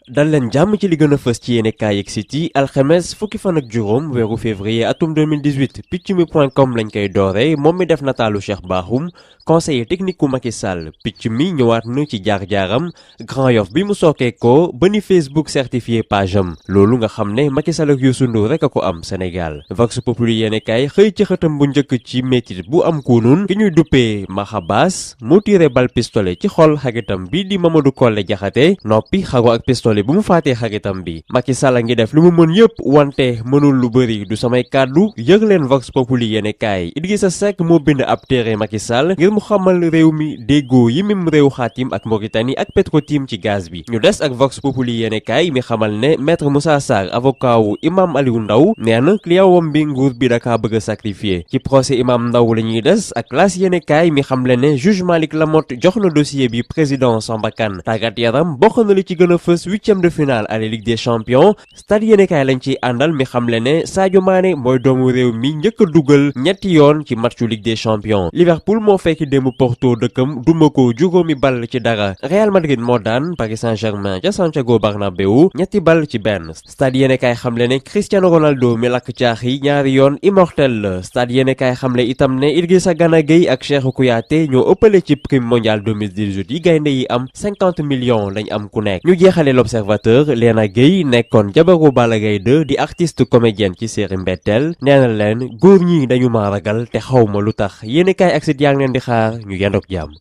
dal leen jàmm ci li gën a fës ci yéenekaay yeeg site yi alxames fukki fan ak juróom weeru février atum 2018 piccmi.com lañ koy doore moom mi def nataalu Cheikh Bakhoum conseiller technique ku Macky Sall picc mi ñëwaat na ci jaar-jaaram Grand Yoff bi mu sookee ko ba ni Facebook certifié page am loolu nga xam ne Macky Sall ak Youssou Ndour rek a ko am Sénégal Vox Populi yéenekaay xëy ci xëtam bu njëkk ci métit bu am kunun ki ñuy duppee Mahabas mu tiré bal pistolet ci xol xaritam bi di Mamadou Kolle Jaxate noppi xaru ak pistolet bu mu faatee xaritam bi Macky Sall ngi def lu mu mën yëpp wante mënul lu bëri du samay kàddu yëg leen Vox Populi yéenekaay Idrissa Seck moo bind ab téere Macky Sall ngir mu xamal réew mi déggoo yi mim réew xaatim ak Mauritanie ak Petrotim ci gaz bi ñu des ak Vox Populi yéenekaay mi xamal ne maître Moussa Sarr avocat wu imam Aliou Ndao nee na client wam bi nguur bi dakaa bëgg a sacrifier ci procès imam Ndao la ñuy des ak L'As yéenekaay mi xamle ne juge Malick Lamotte jox na dossier bi président Samba Kane tàggat yaram bokk na li ci gën a fës huitième de finale à la Ligue des champions stade yéenekaay lañ ciy àndal mi xamle ne Sadio Mané mooy doomu réew mi njëkk a dugal ñetti yoon ci matchu Ligue des champions Liverpool moo fekk démb Porto dëkkam duma ko juróomi ball ci dara Real Madrid moo daan Paris Saint-Germain ca Santiago Bernabéu ñetti ball ci benn stade yéenekaay xamle ne Cristiano Ronaldo mi lakk caax yi ñaari yoon immortel la stade yéenekaay xamle itam ne Idrissa Gana Gueye ak Cheikhou Kouyaté ñoo ëppale ci prime mondial 2018 yi gaynde yi am 50 millions lañ am ku nekk ñu jeexale l'Observateur Léna Gueye nekkoon jabaru Balla Gaye 2 di artiste comédienne ci série Mbetteel nee na leen góor ñi dañu ma ragal te xawma lu tax yéenekaay ak sit yaa ngi leen di xaar ñu yendook jàmm